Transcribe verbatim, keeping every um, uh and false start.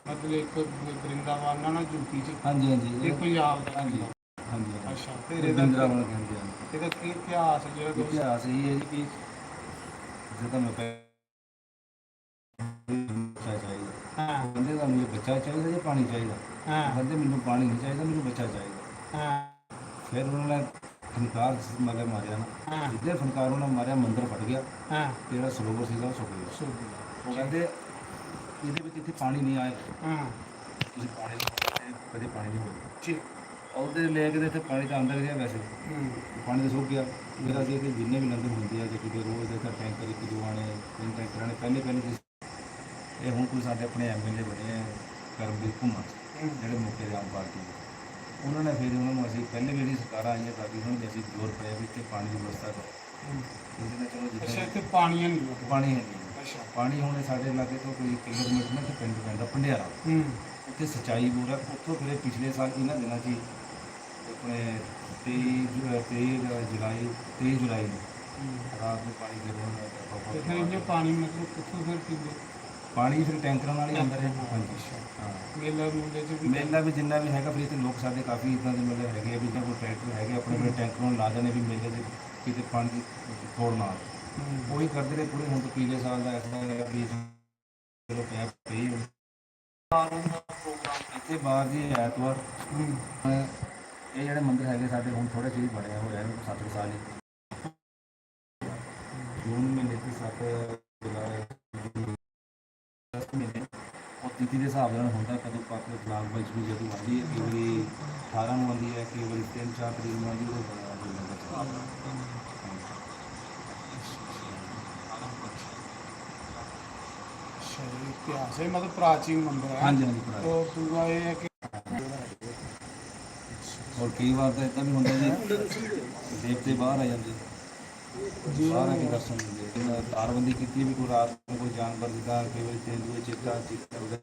मतलब एक वृंदावन ना, ना यूपी च, ਹਾਂਜੀ ਹਾਂਜੀ एक पंजाब दा। ਹਾਂਜੀ ਹਾਂਜੀ ਹਾਂਜੀ। अच्छा, ਤੇ फिर ਇਹਦਾ ਵਰਿੰਦਾਵਨ ਕਹਿੰਦੇ ਆ। ਇਹਦਾ ਕੀ ਇਤਿਹਾਸ ਹੈ ਜਿਹੜਾ ਤੁਸੀਂ ਇਤਿਹਾਸ ਇਹ ਹੈ ਜੀ ਕਿ ਜਦੋਂ ਮੈਂ ਬੱਚਾ ਚਾਹੀਦਾ, ਹਾਂ ਕਹਿੰਦੇ ਤੁਹਾਨੂੰ ਇਹ ਬੱਚਾ ਚਾਹੀਦਾ ਜਾਂ ਪਾਣੀ ਚਾਹੀਦਾ? ਹਾਂ ਕਹਿੰਦੇ ਮੈਨੂੰ ਪਾਣੀ ਨਹੀਂ ਚਾਹੀਦਾ, ਮੈਨੂੰ ਬੱਚਾ ਚਾਹੀਦਾ। ਹਾਂ ਫਿਰ ਉਹਨਾਂ ਨੇ ਫਨਕਾਰ ਮਤਲਬ ਮਾਰਿਆ ਨਾ, ਹਾਂ ਜਿੱਦਾਂ ਫਨਕਾਰ ਉਹਨਾਂ ਮਾਰਿਆ, ਮੰਦਿਰ ਫਟ ਗਿਆ ਹਾਂ ਤੇ ਜਿਹੜਾ ਸਰੋਵਰ ਸੀਗਾ ਉਹ ਸੁੱਕ ਗਿਆ। ਸੋ ਉਹ ਕਹਿੰਦੇ ਇਹਦੇ ਵਿੱਚ ਇੱਥੇ ਪਾਣੀ ਨਹੀਂ ਆਇਆ, ਹਾਂ ਤੁਸੀਂ ਪਾਣੀ ਨਹੀਂ ਪੀਤਾ, ਕਦੇ ਪਾਣੀ ਨਹੀਂ ਹੋਇਆ। ਠੀਕ ਉਹਦੇ ਲੈ ਕੇ ਤੇ ਇੱਥੇ ਪਾਣੀ ਤਾਂ ਆਉਂਦਾ ਰਿਹਾ ਵੈਸੇ, ਹੂੰ ਪਾਣੀ ਤਾਂ ਸੁੱਕ ਗਿਆ। ਫਿਰ ਅਸੀਂ ਇੱਥੇ ਜਿੰਨੇ ਵੀ ਲੰਗਰ ਹੁੰਦੇ ਆ, ਜੇ ਕਿਤੇ ਰੋਜ਼ ਦੇ ਤਾਂ ਟੈਂਕਰ ਇੱਕ ਦੋ ਆਣੇ, ਤਿੰਨ ਟੈਂਕਰ ਆਣੇ, ਪਹਿਲੇ ਪਹਿਲੇ ਜਿਸ ਇਹ ਹੁਣ ਕੋਈ ਸਾਡੇ ਆਪਣੇ ਐਮਐਲਏ ਬਣੇ ਆ ਕਰਮਵੀਰ ਘੁੰਮਣ, ਹੂੰ ਜਿਹੜੇ ਮੌਕੇ ਦੇ ਆਮ ਪਾਰਟੀ ਦੇ, ਉਹਨਾਂ ਨੇ ਫਿਰ ਉਹਨਾਂ ਨੂੰ ਅਸੀਂ ਪਹਿਲੇ ਵੀ ਜਿਹੜੀ ਸਰਕਾਰਾਂ ਆਈਆਂ ਸਾਡੀ, ਉਹਨਾਂ ਨੇ ਅਸੀਂ ਜ਼ੋਰ ਪਾਇਆ ਵੀ ਇੱਥੇ ਪਾਣੀ ਦੀ ਵਿਵਸਥਾ ਕਰੋ। ਹੂੰ। ਉਹਦੇ ਨਾਲ ਚਲੋ ਅੱਛਾ, ਜਿੱਦਾਂ ਇੱਥੇ ਪਾਣੀ ਹੈ ਨਹੀਂ। ਪਾਣੀ ਹੈ ਨਹੀਂ। ਅੱਛਾ ਪਾਣੀ ਹੁਣ ਸਾਡੇ ਲਾਗੇ ਤੋਂ ਕੋਈ ਕਿਲੋਮੀਟਰ ਨਾ, ਇੱਥੇ ਪਿੰਡ ਪੈਂਦਾ ਭੰਡਿਆਰਾ, ਹੂੰ ਉੱਥੇ ਸਿੰਚਾਈ ਬੋਰ ਹੈ। ਉੱਥੋਂ ਫਿਰ ਇਹ ਪਿਛਲੇ ਸਾਲ ਇਹਨਾਂ ਦਿਨਾਂ 'ਚ ਹੀ ਆਪਣੇ ਤੇਈ ਜੁ- ਤੇਈ ਜੁਲਾਈ, ਤੇਈ ਜੁਲਾਈ ਨੂੰ ਹੂੰ। ਰਾਤ ਨੂੰ ਪਾਣੀ ਫਿਰ ਉਹਨਾਂ ਨੇ ਤੇ ਫਿਰ ਇਹ ਪਾਣੀ ਮਤਲਬ ਕਿੱਥੋਂ ਫਿਰ ਪੀਂਦੇ? ਪਾਣੀ ਫਿਰ ਟੈਂਕਰਾਂ ਨਾਲ ਹੀ ਆਉਂਦਾ ਰਿਹਾ। ਟੈਂਕਰਾਂ ਨਾਲ। ਹਾਂਜੀ। ਅੱਛਾ। ਹਾਂ। ਮੇਲਾ ਮੂਲੇ ਚ ਵੀ ਮੇਲਾ ਵੀ ਜਿੰਨਾ ਵੀ ਹੈਗਾ, ਫਿਰ ਇੱਥੇ ਲੋਕ ਸਾਡੇ ਕਾਫੀ ਇਦਾਂ ਦੇ ਮਤਲਬ ਹੈਗੇ ਆ ਵੀ ਜਿਨ੍ਹਾਂ ਕੋਲ ਟਰੈਕਟਰ ਹੈਗੇ, ਆਪਣੇ ਆਪਣੇ ਟੈਂਕਰ ਨੂੰ ਲਾ ਦੇਣੇ ਵੀ ਮੇਲੇ 'ਚ ਕਿਤੇ ਪਾਣੀ ਦੀ ਥੋੜ ਨਾ ਆਵੇ। ਹੂੰ। ਉਹੀ ਕਰਦੇ ਰਹੇ ਪੂਰੇ। ਹੁਣ ਤਾਂ ਪਿਛਲੇ ਸਾਲ ਦਾ ਐਸਾ ਹੋਇਆ ਵੀ ਚਲੋ ਪੈ ਪਈ। ਇੱਥੇ ਬਾਹਰ ਜੀ ਐਤਵਾਰ ਹੂੰ। ਇਹ ਜਿਹੜੇ ਮੰਦਿਰ ਹੈਗੇ ਸਾਡੇ, ਹੁਣ ਥੋੜੇ ਚਿਰ ਹੀ ਬਣੇ ਹੋਏ ਆ, ਸੱਤ ਕੁ ਸਾਲ ਹੀ। ਜੂਨ ਮਹੀਨੇ ਦੀ ਸੱਤ ਜੁਲਾਈ, ਅਗਸਤ ਮਹੀਨੇ, ਉਹ ਤਿਥੀ ਦੇ ਹਿਸਾਬ ਨਾਲ ਹੁੰਦਾ ਕਦੋਂ ਪੱਕ ਨਾਗ ਪੰਚਮੀ ਜਦੋਂ ਆਉਂਦੀ ਹੈ। ਕਈ ਵਾਰੀ ਅਠਾਰਾਂ ਨੂੰ ਆਉਂਦੀ ਹੈ, ਕਈ ਵਾਰੀ ਤਿੰਨ ਚਾਰ ਤਰੀਕ ਨੂੰ ਆਉਂਦੀ ਹੈ, ਉਹ ਬੜਾ ਲੰਗਰ ਚੱਲਦਾ। ਅੱਛਾ, ਇਹ ਇਤਿਹਾਸ ਹੈ, ਮਤਲਬ ਪ੍ਰਾਚੀਨ ਮੰਦਿਰ ਹੈ। ਹਾਂਜੀ, ਹਾਂਜੀ, ਭਰਾ। ਉਹ ਦੂਆ ਇਹ ਹੈ ਕਿ ਔਰ ਕਈ ਵਾਰ ਤਾਂ ਇਦਾਂ ਵੀ ਹੁੰਦਾ ਜੀ, ਦੇਵਤੇ ਬਾਹਰ ਆ ਜਾਂਦੇ, ਜੀ। ਬਾਹਰ ਆ ਕੇ ਦਰਸ਼ਨ ਦਿੰਦੇ। ਜਿਵੇਂ ਤਾਰਬੰਦੀ ਕੀਤੀ ਵੀ, ਕੋਈ ਰਾਤ ਨੂੰ ਕੋਈ ਜਾਨਵਰ, ਜਿੱਦਾਂ ਕਈ ਵਾਰੀ ਤੇਂਦੂਏ, ਚੀਤਾ, ਚੀਤਾ ਵਗੈਰਾ